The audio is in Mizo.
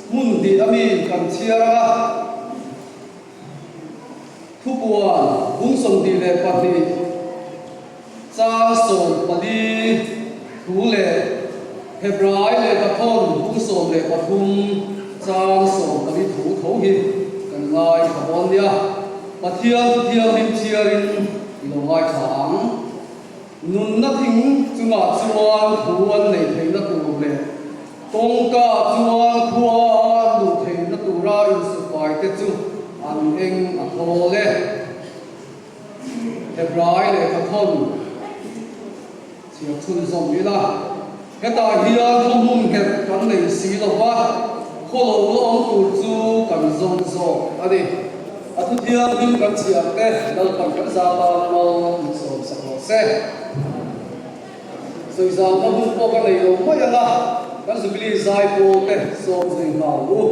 Hmun hnih a mi kan chhiar ang a, Thupuan bung 22 chang 14 thu leh Hebrai lehkhathawn bung 13 chang 14 thu tho hi kan ngaithla dawn nia. Pathian thu thianghlim chhiarin i lo ngaithla ang. Nunna thing chungah chuan thu an neih theihna tur leh kawngka chuan khua an luh theihna tura insufaite chu an eng a thawl e. Hebrai lehkhathawn chhiar chhunzawm ila, hetah hian khaw hmun nghet kan nei si lo va, khaw lo la awm tur chu kan zawng zawk a ni. A thu thianghlim kan chhiar te Lalpan kan za tan mal min sawm sak rawh se. Sawizauna hun pawh ka nei lo mai ang a, kan Jubilee zai pawl te sawm zui nghal u.